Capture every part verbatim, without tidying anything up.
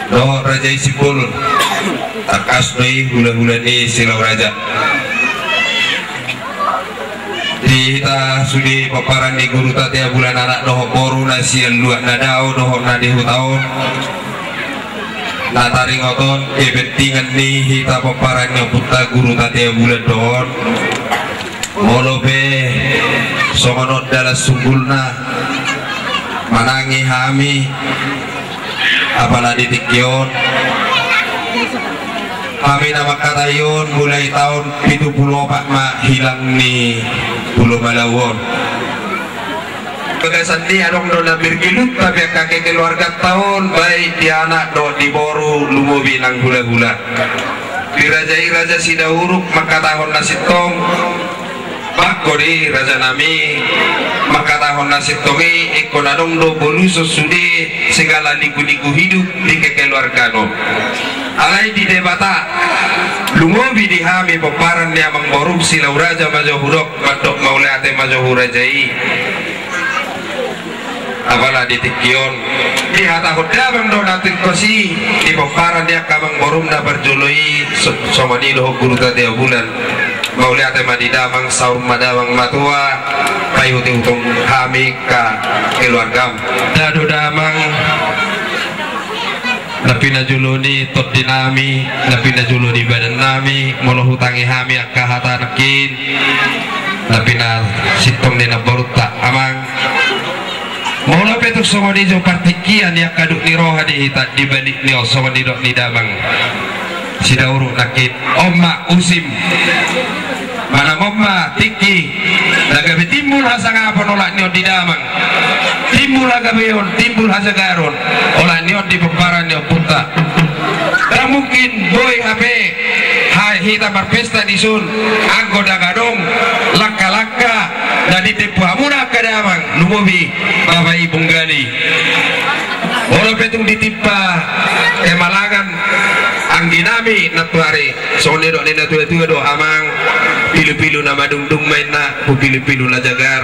Dohot Raja i Simbolon. Tangkas do i hulahula ni Silau Raja. Di hita sude pomparan ni Guru Tatea Bulan anak dohot boru na sian luat na dao dohot na di huta on, na taringot on kepentingan ni hita pomparan ni ompunta Guru Tatea Bulan do on. Molo pe songon on dalan sunggulna, manangi hami. Apala di tingki on hami na mangkatai on, mulai taon pitu pulu opat ma hilang ni Pulo Malau on. Bagasan ni adong do na mirgilut, tapi angka kekeluarganta on, baik di anak dohot di boru, lumobi nang hulahula. Di raja i Raja Sidauruk mangkatahon na sintong. Bangko di raja nami, mangkatahon na sintong i, ingkon adong do boluson sude segala liku-liku hidup di kekeluargaan on. Alai di Debata, lumobi di hami pomparan ni amangborum Silau Raja ma jo hudok, mandok mauliate ma jo tu raja i. Apala di tingki on dihatahon damang do na tingkos i di pomparan ni angka amangborum na parjolo i, so-, songon i dohot Guru Tatea Bulan. Mauliate ma di damang, saur ma damang matua, paihut-ihuthon hami angka keluargam. Dado damang, na pinajolo ni tondi nami, na pinajolo ni badan nami, molo hutangi hami angka hata nangkin, na pinasintong ni namborunta amang. Molo pe tung songon i jo partingkian ni angka duk ni roha di hita di balik ni on, songon nidok ni damang Sidauruk nangkin, on ma usim. Manang on ma tingki na gabe timbul hasangapon olat ni on di damang. Timbul hagabeon, timbul hajagaron olat ni on di pomparan ni ompunta. Ndang mungkin boi hape hita marpesta dison anggo ndang adong langka-langka na ditempuh hamuna angka damang, lumobi bapa i Bunggali. Molo pe tung ditimpa kemalangan anggi nami nantuari, songon nidok ni natua-tua do amang, pilu-pilu na madungdung ma inna, hupilu-pilu na jagar.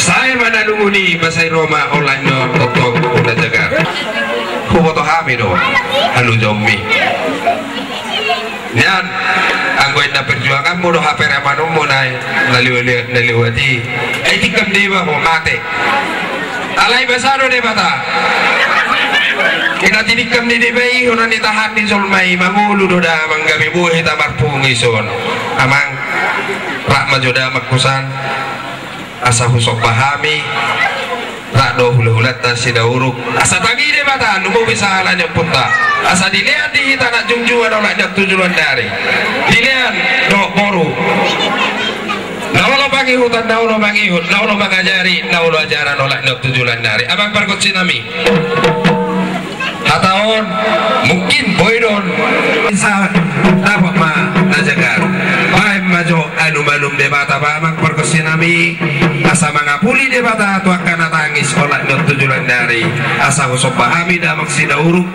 Sae ma na lungun i, ba sai ro ma olat ni on tongtong na jagar. Huboto hami do haluaonmi. Nian, anggo inna perjuanganmu do haperamanonmu na, na lewat, na lewat i, ai tingkos do iba ho mate. Alai basa do Debata. Inna tingkos ni Debata i hona ni tahan ni jolma i, mangolu do damang gabe boi hita marpungu dison. Amang, rap ma jo damang hosan. Asa husomba hami, rap do hulahulanta Sidauruk. Asa tangi Debata, lumobi sahala ni ompunta. Asa dilean di hita anak junjungan olat ni on tu joloan ni ari. Dilean dohot boru. Na olo pangihutan, na olo mangihut, na olo mangajari, na olo ajaran olat ni on tu joloan ni ari. Amang pargonsinami. Hata on, mungkin boi do on. Asa dapot ma na jagar. Baen ma jo alumalum Debata ba amang pargonsinami. Asa mangapuli Debata tu angka na tangis olat ni on tu joloan ni ari. Asa husomba hami damang Sidauruk.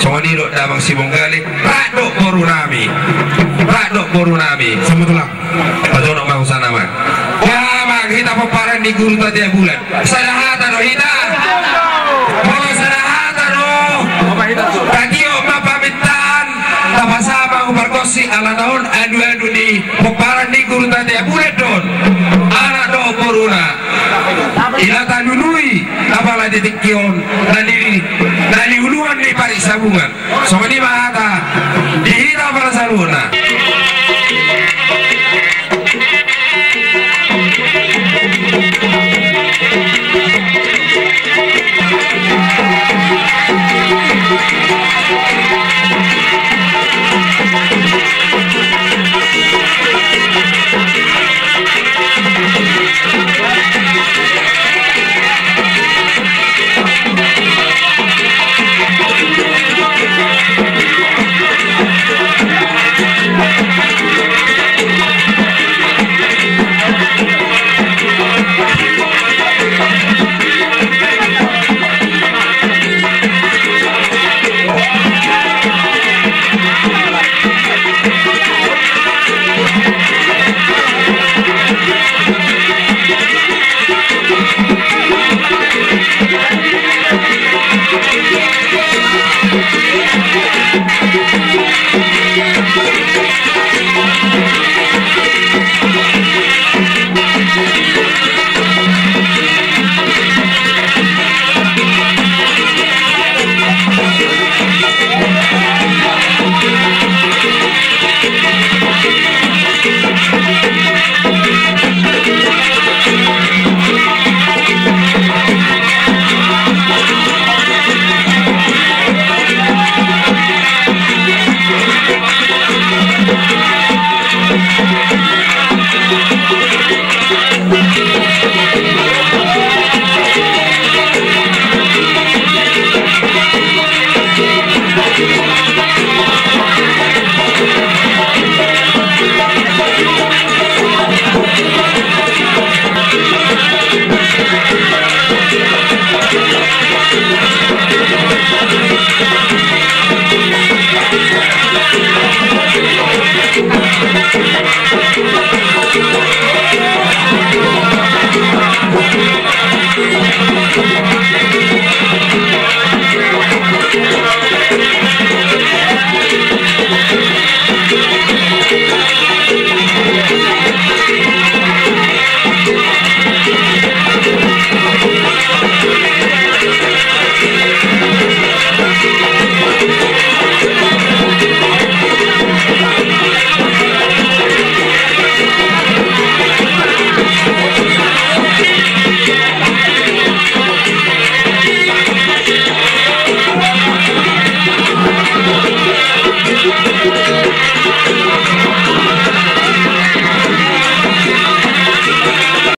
Songon i do damang Sibonggale. Rap dohot borunami. Rap dohot borunami. Sama tulang. Pajonok ma hosan amang. Ba amang, hita pomparan ni Guru Tatea Bulan. Sada hata do hita. Ho, sada hata do. Tatiop ma pamintaan. Tapasama hu pargonsi ala na on alualu ni pomparan ni Guru Tatea Bulan do on. Anak dohot boruna. Ila talului apala di tingki on. Na ni, na niuluan ni parik sabungan. Songon i ma hata di hita apala saluhutna.